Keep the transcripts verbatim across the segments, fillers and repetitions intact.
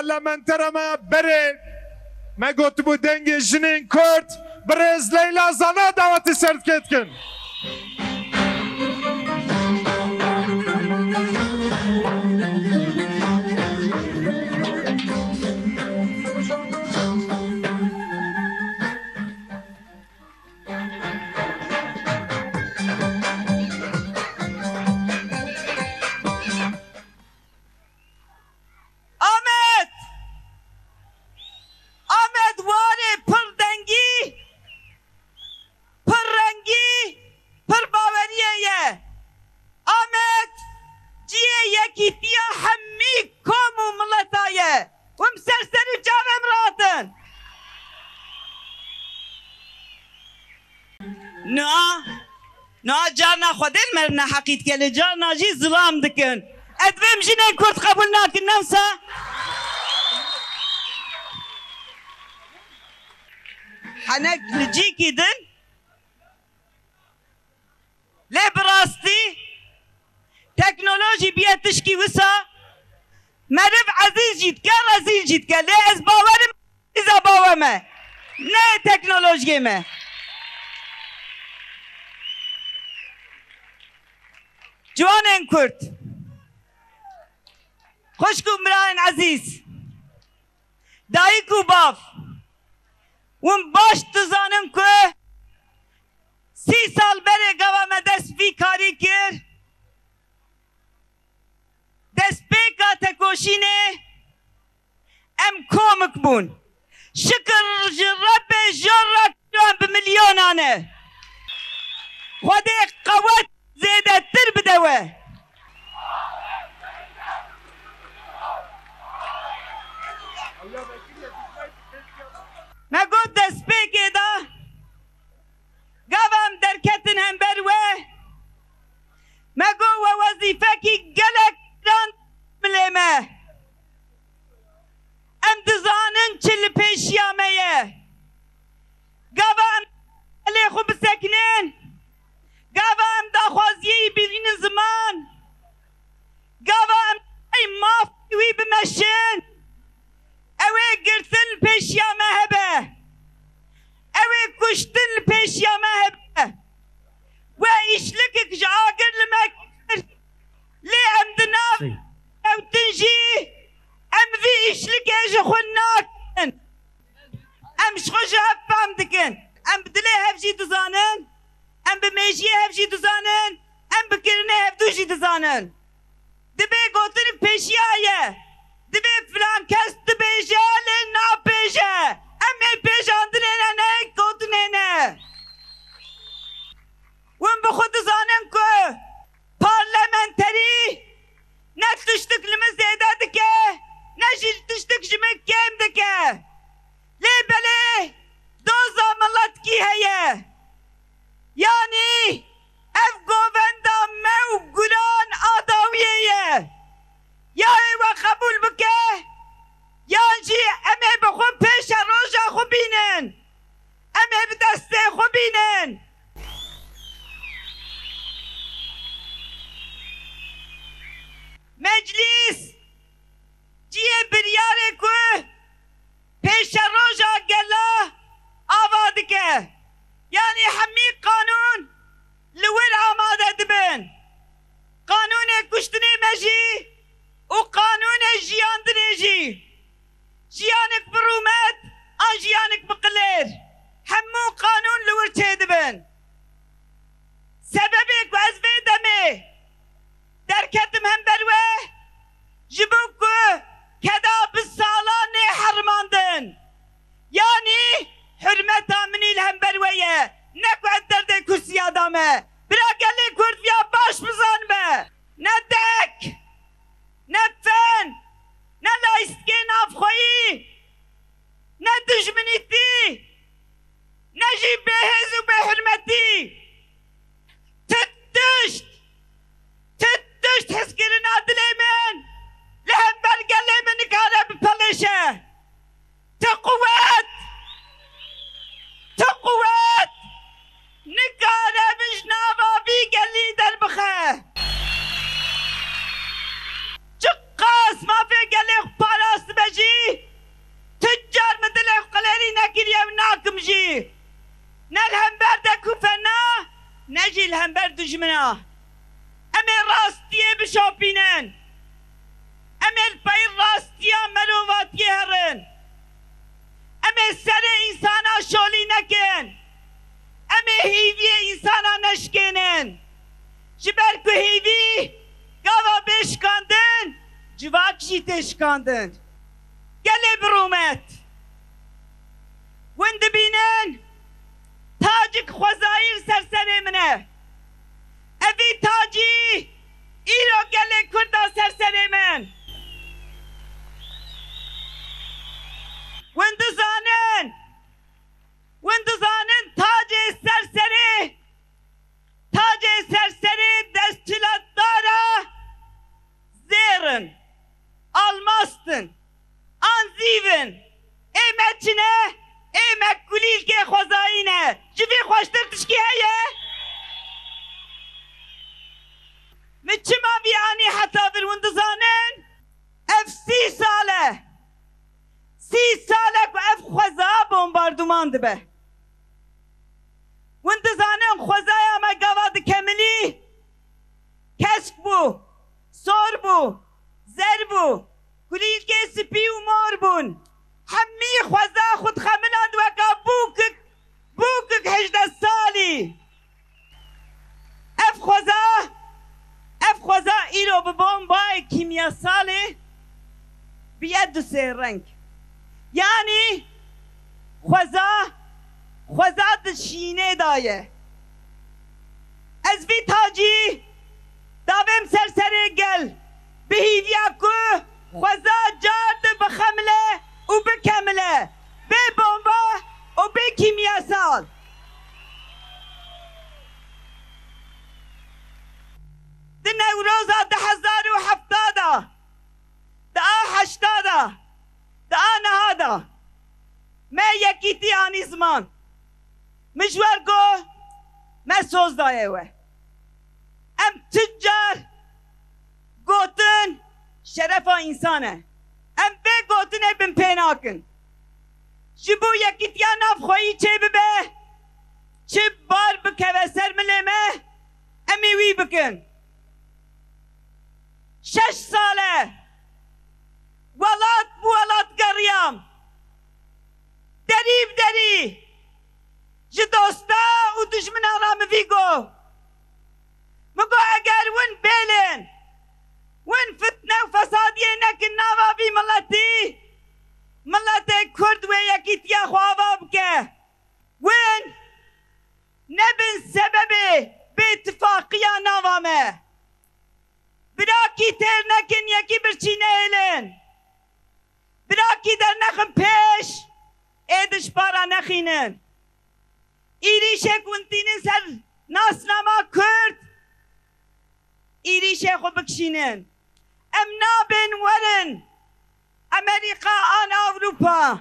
Parlamentera me berê me gotibû dengê jinên Kurd, birêz Leyla Zana dawetî serdikê dikin. Amed! Amed warê pir dengî, pir rengî, pir baweriyê ye. Amed cihê yekîtiya hemî kom û mileta ye. Hûn bi ser serî çavê min re hatin. Niha, niha carna Xwedê li me neheqî dike, lê carna jî zilam dikin. Ez divêm jinên Kurd qebûl nakin, ne wisa? Henek li cîkî din, lê bi rastî teknolojî biye tişkî wisa, meriv ezîz jî dike, rezîl jî dike. Lê ez bawerim Îza bawe me. Ne teknolojiyê me. Ciwanên Kurd. Xwişk û birayên ezîz. Dayik û bav. Hûn baş dizanin ku sî sal berê gava me dest vî karî kir. Destpêka tekoşînê Em komik bûn. Şikir ji Rebbê jor re em bi milyonan e. Xwedê qewet zêdetir bide we. Me got destpêkê de, gava em derketin hember we, me got we wezîfekî gelek giran milê me. Em dizanin çi li pêşiya me ye. Gava em lê xwe bisekinin. Gava em daxwaziyê bînin ziman. Gava em ey mafê wî bimeşin. Ew ê girtin li pêşiya me hebe. Ew ê kuştin li pêşiya me hebe. We îşlikek ji agir li me kir. Lê em di nav Sey. Kewtin jî em vî îşlikê ji xwe nakin. Em ji xwe ji hev fam dikin. Em bi dilê hev jî dizanin. Em bi mêjiyê hev jî dizanin. Em bi kirinê hevdû jî dizanin. Dibê gotin pêşiya ye. Dibê filan kes dibêje, lê napêje. Em ê pêjandinê ne, ne gotinê ne. Hûn bi xwe dizanin ku parlamenterî ne tiştik li min zêde dike, ne jî tiştik ji min kêm dike. Lê belê doza miletkî heye. Yanî ev govenda me û guran a dawiyê ye. Ya ê we qebûl bike, yan jî em ê bi xwe pêşeroja xwe bînin. Em ê bi destê xwe bînin. Meclîs cihê biryarê ku pêşeroja gela ava dike. Yanî hemî qanûn li wir amade dibin. Qanûnê kuştinê me jî û qanûnê jiyandinê jî. Jiyanek bi rûmet an jiyanek bi qilêr. Hemû qanûn li wir çêdibin. Sebebê ku ez vê demê derketim hember we, ji bo ku keda bi salan nê herimandin. Yanî hurmeta min î li hember we ye, ne ku ez derdê kursiya dame. Bira gelê Kurd viya baş bizanibe. Ne dek, ne fen, ne layîstikê navxweyî, ne dijminîtî, ne jî bêhêz û bêhurmetî. Ti tişt, ti tişt hizkirina dilê min li hember gelê min nikare şikandin. Gelê bi rûmet. Hûn dibînin tacik xwezayî li ser serê min e. Evî tacî îro gelê Kurd da ser serê min. Hûn dizanin, hûn dizanin tacê ser serê, tacê ser serê desthilatdara zêr in, almast in, an zîv in. Ê me çi ne? Ê me kulîlkê xwezayî ne. Ji vî xweştir tişkî heye? Min çima vî anî heta vir, hûn dizanin? Ev sî sal e. Sî sal e ku ev xweza bombarduman dibe. Hûn dizanin xwezaya me gava dikemilî kesk bû, sor bû, zer bû, kulîlkê spî û mor bûn. Hemî xweza xwe dixemiland weka bûkik, bûkik hejdeh salî. Ev xweza, ev xweza îro bi bombayê kîmyasalê biye du sê reng. Yanî xweza, xweza di şînê de ye. Ez vî tacî davêm ser serê gel, bi hîviya ku xweza car di bixemile û bikemile, bê bomba û bê kîmyasal. Di Newroza du hezar û heft de, di a heşta de, di a niha de me yekîtî anî ziman. Min ji we re got, me soz daye we. Em tu car gotin şerefa însan e. Em vê gotinê binpê nakin. Ji bo yekîtiya navxweyî çêbibe, çi bar bikeve ser milê me, em ê wî bikin. Şeş sal e welat bi welat geriyam. Derî bi derî ji dosta û dijminan re min vî got. Min got, eger win bêlên, win fitne û fesadiyê nekin nava vî miletî, miletê Kurd wê yekîtiya xwe ava bike. Win nebin sebebê bêtifaqiya nava me. Birakî têr nekin, yekî birçî nehêlin. Birakî dernexin pêş, êdî ji para nexînin. Êrîşek hûn tînin ser nasnama Kurd, êrîşê xwe bikişînin. Em nabên werin Amerîka an Ewropa.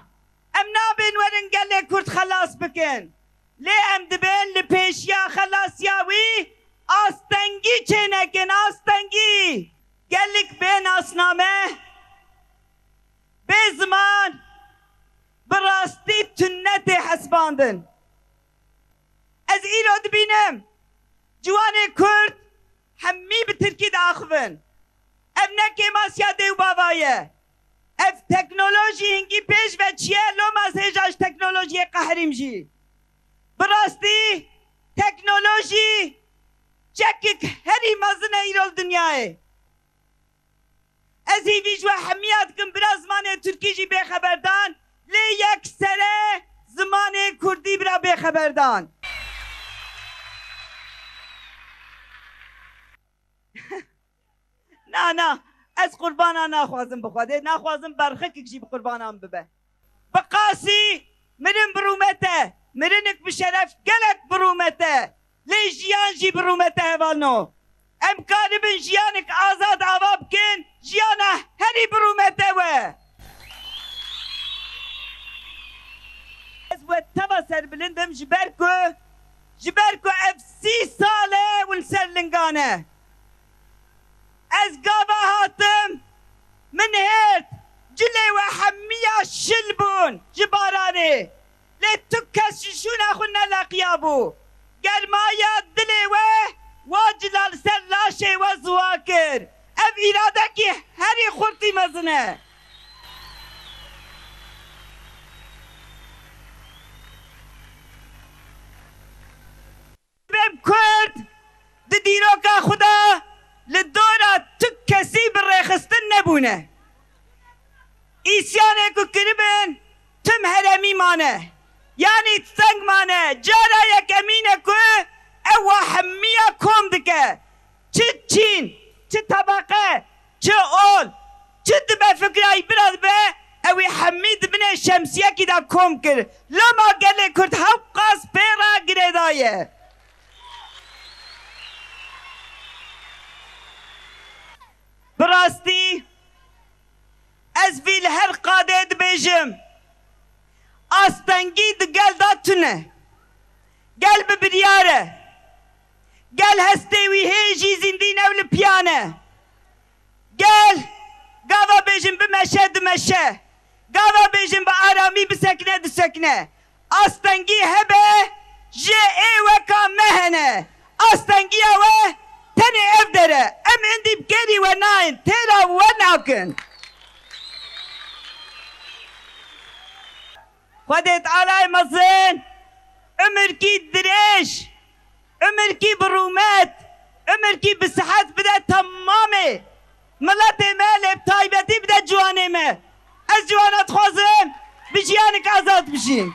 Em nabên werin gelê Kurd xelas bikin. Lê em dibên li pêşiya xelasiya wî astengî çênekin, astengî. Gelek bê nasname, bê ziman, bi rastî tune tê hesibandin. Ez îro dibînim ciwanê Kurd hemî bi tirkî diaxivin. Ev ne kêmasiya dê û bava ye. Ev teknolojî hingî pêş ve çiye, loma ez hêja ji teknolojiyê qehrîm jî. Bi rastî teknolojî çekik herî mezin e îro li dinyayê. Ez hîvî ji we hemiya dikim bira zimanê tirkî jî bê xeberdan, lê yeksere zimanê kurdî bira bê xeberdan. Na, na, ez qurbana naxwazim bi Xwedê, naxwazim berxikik jî bi qurbanan bibe. Bi qasî mirin bi rûmet e, mirinik bi şeref gelek bi rûmet e, lê jiyan jî bi rûmet e hevalno. Em karibin jiyanik azad ava bikin, jiyana herî bi rûmet e we. Ez we teva serbilind im ji ber ku, ji ber ku ev sî sal e hûn ser lingan e. Ez gava hatim, min hêrt, cilê we hemiya şil bûn ji baranê. Lê tu kes ji şûna xwe neleqiyabû. Germaya dilê we wa cila li ser laşê we ziwa kir. Ev îradekî herî xurtî mezin e. Em Kurd di dîroka xwe de li dora tu kesî bi rêxistin nebûne. Sîyanê ku kiribin tim heremî mane. Yanî teng mane. Cara yekemîn e ku ew wa hemiya kom dike. Çi çîn, çi tebeqe, çi ol, çi dibe fikrayî bira dibe, ew ê hemî di binê şemsiyekî de kom kir. Loma gelê Kurd hewqas pê re girêdaye. Bi rastî ez vî li her qadê dibêjim, astengî di gel de tune. Gel bi biryar e. Gel hestê wî hê jî zîndî ne û li piyan e. Gel, gava bêjin bimeşe, dimeşe. Gava bêjin bi aramî bisekine, disekine. Astengî hebe, ji ê weka me hene. Astengiya we tenê ev der e. Em êndî bi kêrî we nayên, têra we nakin. Xwedê Tealayê mezin, umirkî dirêj, umirkî bi rûmet, umirkî bi sihet bide temamê miletê me, lê bi taybetî bide ciwanê me. Ez ciwana dixwazim bi jiyanek azad bijîn.